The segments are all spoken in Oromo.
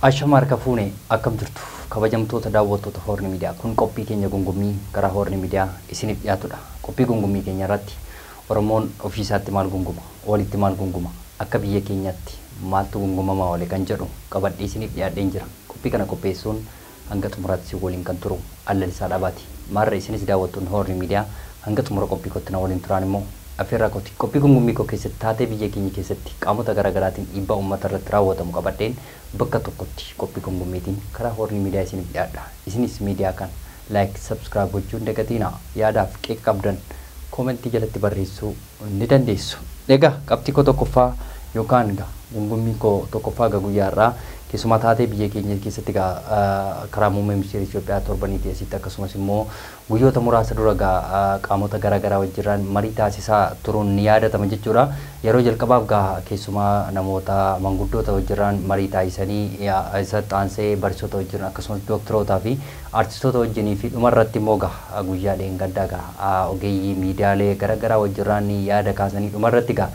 Ashama harka fuune, akkam jirtu kabajamtoota daawwattoota Hoorni Miidiyaa? Kun qophii keenya gungummii karaa Hoorni Miidiyaa isiniif dhiyaatudha. Qophii gungummii keenya irratti Oromoon ofiisaatti maal gunguma, walitti maal gunguma, akka biyya keenyaatti maaltu gungumamaa oole kan jedhu qabadhee isiniif dhiyaadheen jira. Qophii kana qopheessuun hanga xumuraatti si waliin kan turu Allalisaa Dhabaati. Maarra isinis daawwattoonni Hoorni Miidiyaa hanga xumura qophii kootti na waliin turaan immoo affeerraa kooti. Qophii gungummii koo keessatti taatee biyya keenya keessatti qaamota garaagaraatiin dhiibbaa uummata irratti raawwatamu qabadheen bakka tokkotti qophii gungummiitiin karaa Hoorni Miidiyaa isiniif dhiyaadha. Isinis miidiyaa kana like, subscribe gochuu hin dagatinaa. Yaadaaf qeeqa qabdan koomentii jalatti barreessuu ni dandeessu. Egaa qabxii koo tokkoffaa yookaan egaa gungummii koo tokkoffaa egaa guyyaa irraa keessumaa taatee biyya keenya keessatti egaa karaa muummee ministeera Itoophiyaa torbaniitii asitti, akkasumas immoo guyyoota muraasa dura egaa qaamota garaagaraa wajjirraan marii taasisaa turuun ni yaadatama jechuudha. Yeroo jalqabaaf egaa keessumaa namoota manguddoota wajjirraan marii taasisanii, isa xaansee barsiisota wajjin, akkasumas dooktorootaa fi artistoota wajjinii fi dhumarratti immoo egaa guyyaa dheengaddaa egaa ogeeyyii miidiyaalee garaagaraa wajjirraan yaada kaasanii, dhumarratti egaa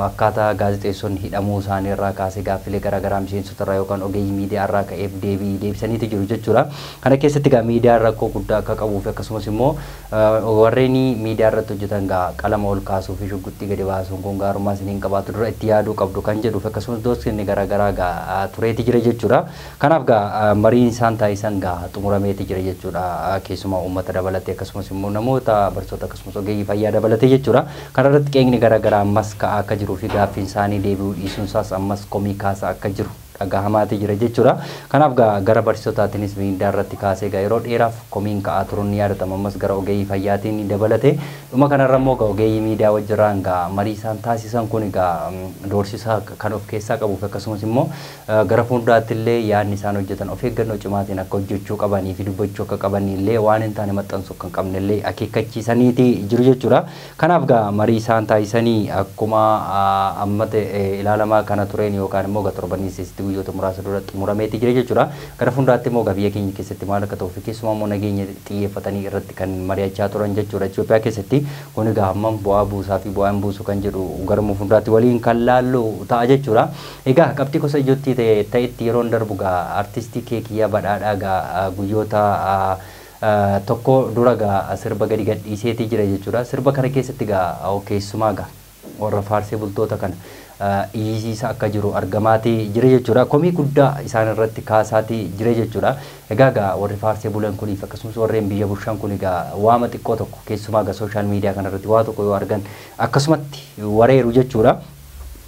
akkaataa gaazexeessonni hidhamuu isaanii irraa kaasee gaaffilee garaagaraa miseensota irraa yookaan ogeeyyii miidiyaa irraa ka'eef deebii deebisaniitu jiru jechuudha. Kana keessatti egaa miidiyaan rakkoo guddaa akka qabuu fi akkasumas immoo warreen miidiyaa irratti hojjetan egaa qalama ol kaasuu fi shugguxxii gadi baasuun kun gaarummaa isiniin qabaatu, dura itti yaaduu qabdu kan jedhuuf, akkasumas doorsisni garaagaraa egaa tureeti jira jechuudha. Kanaaf egaa mariin isaan taasisan egaa xumurameeti jira jechuudha. Keessumaa uummata dabalatee, akkasumas immoo namoota barsiisota, akkasumas ogeeyyii fayyaa dabalatee jechuudha. Kana irratti qeeqni garaagaraa ammas ka'aa akka jiruu fi gaaffiin isaanii deebi'uu dhiisuun isaas ammas komii kaasaa akka jiru dhagahamaati jira jechuudha. Kanaaf gara barsiisotaatiinis miidiyaa irratti kaasee egaa yeroo dheeraaf komiin ka'aa turuun ni yaadatama. Ammas gara ogeeyyii fayyaatiin ni dabalate. Dhuma kanarra immoo egaa ogeeyyii miidiyaa wajjirraan egaa marii isaan taasisan kun egaa doorsisa kan of keessaa qabuuf, akkasumas immoo gara fuulduraatti illee yaadni isaan hojjetan of eeggannoo cimaatiin akka hojjechuu qabanii fi dubbachuu akka qabanii illee, waan hin taane maxxansuu akka hin qabne illee akeekkachiisaniiti jiru jechuudha. Kanaaf egaa marii isaan taasisanii akkuma amma ilaalamaa kana tureen yookaan immoo egaa torbanii keessatti guyyoota muraasa dura xumurameeti jira jechuudha. Gara fuulduraatti immoo biyya keenya keessatti maal akka ta'uu fi keessumaa immoo nageenya xiyyeeffatanii irratti kan mari'achaa turan jechuudha. Itoophiyaa keessatti kun egaa hammam bu'aa buusaa fi bu'aa hin buusu kan jedhu garuma fuulduraatti waliin kan laallu ta'a jechuudha. Egaa qabxii gosa ijootti ta'etti yeroon darbu egaa artistii Keekiyyaa Badhaadhaa egaa guyyoota tokko dura egaa sirba gadi gadhiiseetii jira jechuudha. Sirba kana keessatti egaa keessumaa egaa warra faarsee bultoota kana iyyisiisa akka jiru argamaatii jira jechuudha. Komii guddaa isaan irratti kaasaatii jira jechuudha. Egaa warri faarsee bulan kuniif akkasumas warreen biyya bulchan kun egaa waama xiqqoo tokko keessumaa egaa sooshaal miidiyaa kanarratti waa tokko yoo argan akkasumatti wareeru jechuudha.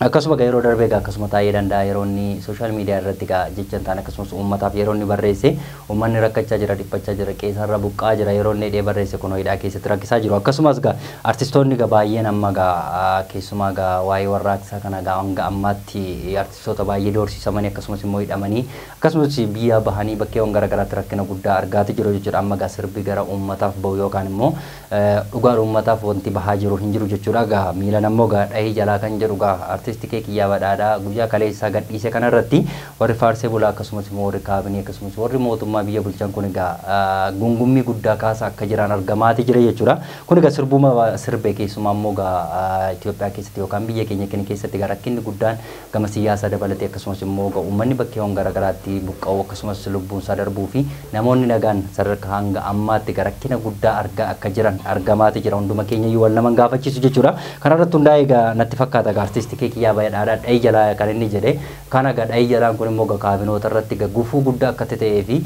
Akkasuma egaa yeroo darbee egaa akkasuma taa'ee danda'a yeroo inni sooshaal miidiyaa irratti egaa jecha hin taane akkasumas uummataaf yeroo inni barreesse, uummanni rakkachaa jira, dhiphachaa jira, qeesarra buqqaa jira yeroo inni hidhee barreesse, kun hidhaa keessatti rakkisaa jiru. Akkasumas egaa artistoonni egaa baay'een amma egaa keessumaa egaa waa'ee warraaqsaa kana egaa hanga ammaatti artistoota baay'ee doorsisamanii, akkasumas immoo hidhamanii, akkasumas biyya bahanii bakkeewwan garaagaraatti rakkina guddaa argaati jiru jechuudha. Amma egaa sirbi gara uummataaf bahu yookaan immoo dhugaan uummataaf wanti bahaa jiru hin jiru jechuudha. Egaa miilan ammoo egaa dhahii jalaa kan jedhu egaa artisti Keekiyyaa Badhaadhaa guyyaa kaleessaa gadhiise kanarratti warri faarsee bulaa, akkasumas immoo warri kaabinee, akkasumas warri mootummaa biyya bulchan kun egaa gungummii guddaa kaasa akka jiran argamaati jira jechuudha. Kun egaa sirbuma sirbe keessumaa immoo egaa Itoophiyaa keessatti yookaan biyya keenya kana keessatti egaa rakkinni guddaan gama siyaasaa dabalatee, akkasumas immoo egaa uummanni bakkeewwan garaagaraatti buqqa'uu, akkasumas lubbuun isaa darbuu fi namoonni nagaan sadarkaa hanga ammaatti egaa rakkina guddaa argaa akka jiran argamaati jira. Hunduma keenya iyyuu wal naman gaafachiisu jechuudha. Kanarratti hundaa'e egaa natti fakkaata egaa artisti Keekiyyaa Badhaadhaa dhahii jalaa kan inni jedhe. Kana egaa dhahii jalaan kun immoo egaa kaabinoota irratti egaa gufuu guddaa akka ta'ee fi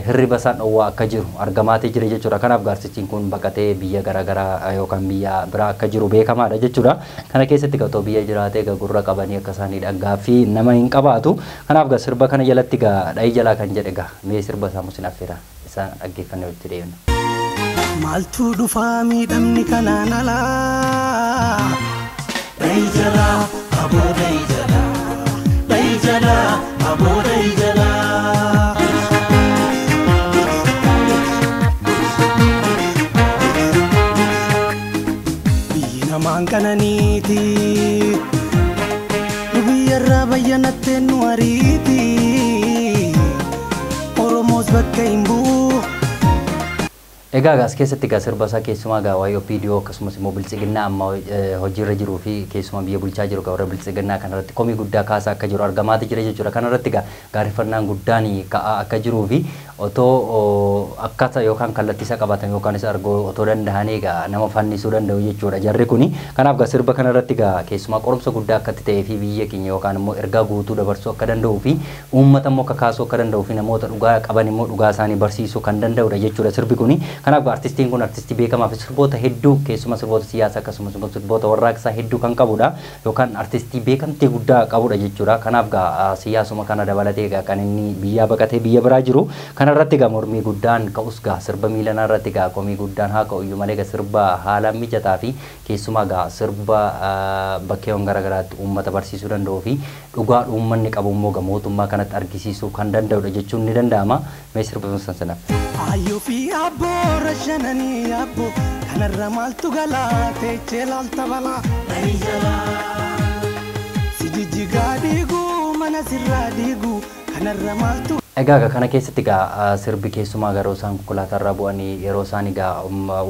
hirriba isaan dhowwaa akka jiru argamaatii jira jechuudha. Kanaaf artistiin kun baqatee biyya garaagaraa yookaan biyya biraa akka jiru beekamaadha jechuudha. Kana keessatti egaa otoo biyya jiraatee egaa gurra qabanii akka isaanii gaaffii nama hin qabaatu. Kanaaf egaa sirba kana jalatti egaa dhahii jalaa kan jedhe egaa mee sirba isaa musin affeera isaan dhaggeeffannee walitti deemna. Maaltu dhufaa miidhamni kanaan alaa? Dhahii jalaa aboo dhahii jalaa, dhahii jalaa aboo dhahii jalaa. Biyyi namaan qananiiti, nu biyyarraa bayyanattee nu ariiti. Oromoos bakka hin bu'u. Egaa as keessatti egaa sirba isaa keessumaa egaa waa'ee OPDO akkasumas immoo biltsiginnaa amma hojiirra jiruu fi keessumaa biyya bulchaa jiru warra biltsiginnaa kanarratti komii guddaa kaasaa akka jiru argamaati jira jechuudha. Kanarratti egaa gaarreeffannaan guddaan ka'aa akka jiruu fi otoo akkaataa yookaan kallattii isa qabatan yookaan isa argoo otoo danda'anii egaa nama fannisuu danda'u jechuudha jarri kuni. Kanaaf egaa sirba kanarratti egaa keessumaa qorumsa guddaa akka ta'ee fi biyya keenya yookaan immoo ergaa guutuu dabarsuu akka danda'uu fi uummata immoo kakaasuu akka danda'uu fi namoota dhugaa qaban immoo dhugaa isaanii barsiisuu kan danda'udha jechuudha sirbi kuni. Kanaaf artistiin kun artistii beekamaa fi sirboota hedduu keessumaa sirboota siyaasaa akkasumas immoo sirboota warraaqsaa hedduu kan qabudha yookaan artistii beekamtii guddaa qabudha jechuudha. Kanaaf egaa siyaasuma kana dabalatee egaa kan inni biyyaa baqatee biyya biraa jiru kanarratti egaa mormii guddaan ka'us egaa sirba miilanaa irratti egaa komii guddaan haa ka'u iyyuu malee egaa sirba haalaan mijataa fi keessumaa egaa sirba bakkeewwan garaagaraatti uummata barsiisuu danda'uu fi dhugaa uummanni qabu immoo egaa mootummaa kanatti argisiisuu kan danda'udha jechuun ni danda'ama. Mee sirba san sanaaf. Ayyoo fi abboo rashananii abboo kanarra maaltu galaa teechee laalta balaa. Si jijjigaa dhiiguu mana sirraa dhiiguu kanarra maaltu. Egaa kana keessatti egaa sirbi keessumaa yeroo isaan konkolaataa bu'anii yeroo isaan egaa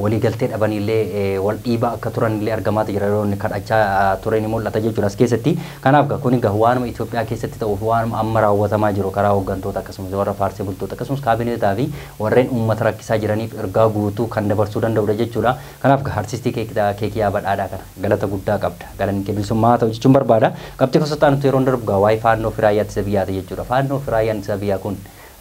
waliigaltee dhabanillee wal dhiibaa akka turanillee argamaatu jira yeroo inni kadhachaa ture ni mul'ata jechuudha as keessatti. Kanaaf egaa kun egaa waanuma Itoophiyaa keessatti ta'uuf waanuma amma raawwatamaa jiru karaa hooggantoota akkasumas warra faarsee bultoota akkasumas kaabineetaa fi warreen uummata rakkisaa jiraniif ergaa guutuu kan dabarsuu danda'udha jechuudha. Kanaaf egaa artistii Keekiyyaa Badhaadhaa kana galata guddaa qabda. Galanni kee bilisummaa haa ta'u jechuun barbaada. Qabxii gosa nuti yeroo darbu egaa waa'ee faannoo fi raayyaa ittisa biyyaati jechuudha. Faannoo fi raayyaan ittisa biyyaa kun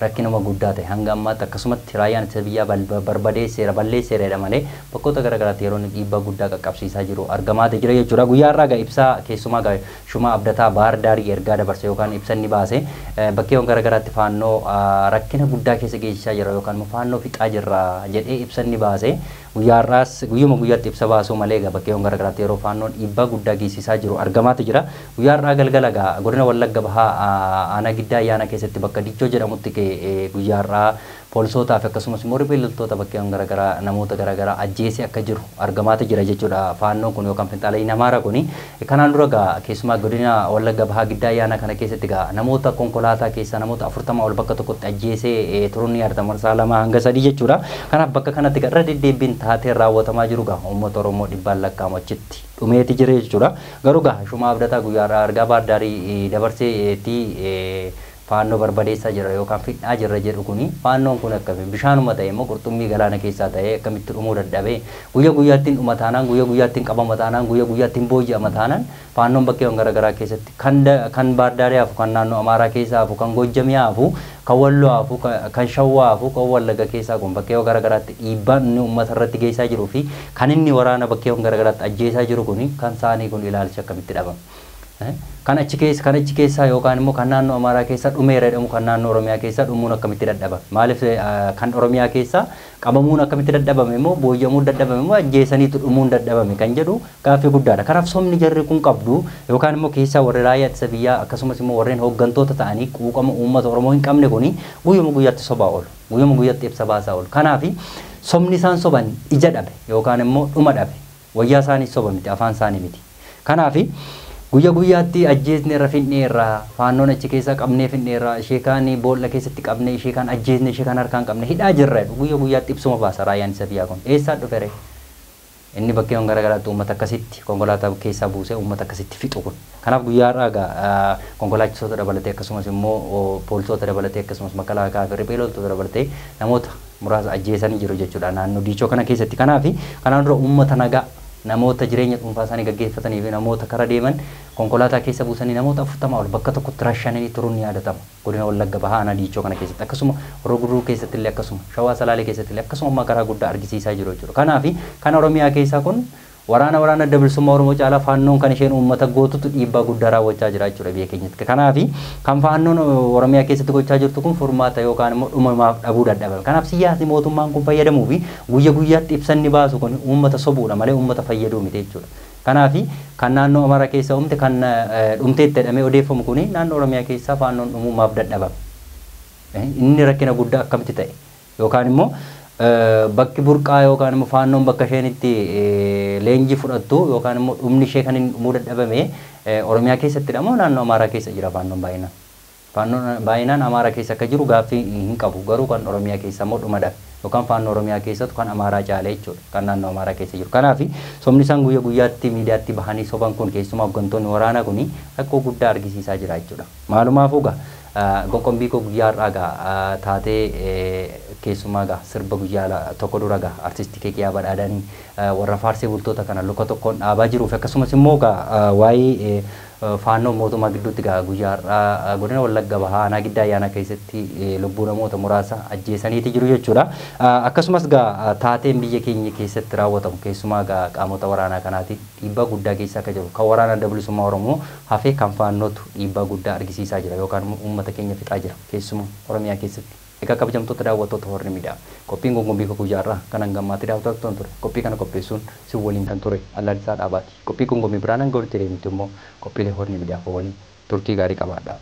rakkinuma guddaa ta'e hanga ammaatti akkasumatti raayyaan ittisa biyyaa barbadeesseera balleesseera malee bakkoota garaagaraatti yeroo inni dhiibbaa guddaa qaqqabsiisaa jiru argamaati jira jechuudha. Guyyaa har'aa egaa ibsaa keessumaa egaa Shumaa Abdataa Baahir Daarii ergaa dabarse yookaan ibsa inni baase bakkeewwan garaagaraatti faannoo rakkina guddaa keessa geessisaa jira yookaan immoo faannoo fixaa jirra jedhee ibsa inni baase. Guyyaa har'aas guyyuma guyyaatti ibsa baasuu malee egaa bakkeewwan garaagaraatti yeroo faannoon dhiibbaa guddaa geessisaa jiru argamaati jira. Guyyaa har'aa galgala egaa godina Wallagga Bahaa aanaa Giddaa Ayyaanaa keessatti bakka Dichoo jedhamutti guyyaa har'aa poolisootaa fi akkasumas immoo riphee loltoota bakkeewwan garaagaraa namoota garaagaraa ajjeesee akka jiru argamaati jira jechuudha. Faannoon kun yookaan finxaalee Amaaraa kun kanaan dura egaa keessumaa godina Wallagga Bahaa Giddaa Ayyaanaa kana keessatti egaa namoota konkolaataa keessaa namoota 40 ol bakka tokkotti ajjeesee turuun ni yaadatama marsaa 2 hanga 3 jechuudha. Kanaaf bakka kanatti egaa irra deddeebiin taateen raawwatamaa jiru egaa uummata Oromoo dhibbaan lakkaa'amu achitti dhumeeti jira jechuudha. Garuu egaa Shumaa Abdataa guyyaa har'aa ergaa Baahir Daarii dabarseetti faannoo barbadeessaa jira yookaan fixaa jirra jedhu kuni faannoon kun akkami bishaanuma ta'e immoo qurxummii galaana keessaa ta'e akkamitti dhumuu dadhabee guyyaa guyyaattiin dhuma taanaan guyyaa guyyaattiin qabama taanaan guyyaa guyyaattiin booji'ama taanaan faannoon bakkeewwan garaagaraa keessatti kan Baahir Daarii hafu kan naannoo Amaaraa keessaa hafu kan Goojjamii hafu kan Walloo hafu kan Shawwaa hafu kan Wallagga keessaa kun bakkeewwan garaagaraatti dhiibbaan inni uummata irratti geessaa jiruu fi kan inni waraana bakkeewwan garaagaraatti ajjeesaa jiru kuni kan isaanii kun ilaalcha akkamitti dhabama. Kan achi keessa yookaan immoo kan naannoo Amaaraa keessa dhumeera jedhamu kan naannoo Oromiyaa keessa dhumuun akkamitti dadhaba? Maaliif kan Oromiyaa keessa qabamuun akkamitti dadhabame immoo booji'amuun dadhabame immoo ajjeesaniitu dhumuun dadhabame kan jedhu gaaffii guddaadha. Kanaaf sobni jarri kun qabdu yookaan immoo keessaa warri raayyaa ittisa biyyaa akkasumas immoo warreen hooggantoota ta'anii quuqama uummata Oromoo hin qabne kuni guyyuma guyyaatti sobaa oolu. Guyyuma guyyaatti ibsa baasaa oolu. Kanaaf sobni isaan soban ija dhabe yookaan immoo dhuma dhabe. Wayyaa isaanii soba miti afaan isaanii miti. Kanaaf guyya guyyaatti ajjeesne irra finneerra faannoon achi keessa qabnee finneerra ishee kaan boolla keessatti qabnee ishee kaan ajjeesne ishee kaan harkaan qabne hidhaa jirra jedhu guyya guyyaatti ibsuma baasa raayyaan ittisa biyyaa kun eessaa dhufe ree inni bakkeewwan garaagaraatti uummata akkasitti konkolaataa keessaa buusee uummata akkasitti fixu kun. Kanaaf guyyaa har'aa egaa konkolaachisoota dabalatee akkasumas immoo poolisoota dabalatee akkasumas makalaakaa fi riphee loltoota dabalatee namoota muraasa ajjeesanii jiru jechuudha naannoo Diichoo kana keessatti. Kanaaf kanaan dura uummata nagaa namoota jireenya dhuunfaa isaanii gaggeeffatanii fi namoota kara deeman konkolaataa keessa buusanii namoota 40 ol bakka tokkotti rashananii turuun ni yaadatama. Godina Wallagga Bahaa aanaa Diichoo kana keessatti akkasuma Horoo keessatti illee akkasuma Shawaa Salaalee keessatti illee akkasuma amma karaa guddaa argisiisaa jiru jechuudha. Kanaaf kan Oromiyaa keessaa kun waraana adda bilisummaa Oromoo caalaa faannoon kan isheen uummata gootutu dhiibbaa guddaa raawwachaa jira jechuudha biyya keenyatti. Kanaaf kan faannoon Oromiyaa keessatti gochaa jirtu kun furmaata yookaan immoo dhumamaaf dhabuu dadhabame. Kanaaf siyaasni mootummaan kun fayyadamuu fi guyya guyyaatti ibsanni baasu kun uummata sobuudha malee uummata fayyaduu miti jechuudha. Kanaaf kan naannoo Amaaraa keessa uumte kan dhumteetti jedhamee odeeffamu kun naannoo Oromiyaa keessaa faannoon dhumumaaf dadhabame. Inni rakkina guddaa akkamitti ta'e yookaan immoo bakki burqaa yookaan immoo faannoon bakka isheen itti leenjii fudhattu yookaan immoo dhumni ishee kan inni dhumuu dadhabame Oromiyaa keessattidha moo naannoo Amaaraa keessa jira faannoon baay'inaan? Faannoon baay'inaan Amaara keessa akka jiru gaaffii hin qabu, garuu kan Oromiyaa keessa immoo dhuma dhabe. Yookaan faannoo Oromiyaa keessattu kan Amaaraa caale jechuudha, kan naannoo Amaaraa keessa jiru. Kanaaf sobni isaan guyyaa guyyaatti miidiyaatti bahanii soban kun, keessumaa hooggantoonni waraanaa kun, rakkoo guddaa argisiisaa jira jechuudha. Maalumaafuu gaa qoqqombii koo guyyaa har'aa gaa taatee keessumaa gaa sirba guyyaa tokko dura gaa artistii Keekiyaa Badhaadhanii warra faarsee bultoota kana luka tokkoon dhaabaa jiruuf, akkasumas immoo gaa waa'ee faannoo mootummaa gidduutti gaa guyyaa har'aa godina Wallagga Bahaa aanaa Giddaa Ayyaanaa keessatti lubbuu namoota muraasa ajjeesaniiti jiru jechuudha. Akkasumas gaa taateen biyya keenya keessatti raawwatamu keessumaa gaa qaamota waraanaa kanaatiin dhiibbaa guddaa keessa akka jiru, kan waraana Adda Bilisummaa Oromoo hafee kan faannootu dhiibbaa guddaa argisiisaa jira yookaan immoo uummata keenya fixaa jira keessumaa Oromiyaa keessatti. Egaa kabajamtoota daawwattoota Horni Miidiyaa, qophiin gongommii koo guyyaa har'aa kan hangammaatti daawwattoota ture. Qophii kana qopheessuun si waliin kan ture Allaalisaa Dhaabaati. Qophii gongommii biraan hanga walitti deemnutti immoo qophiilee Horni Miidiyaa waliin turtii gaarii qabaadha.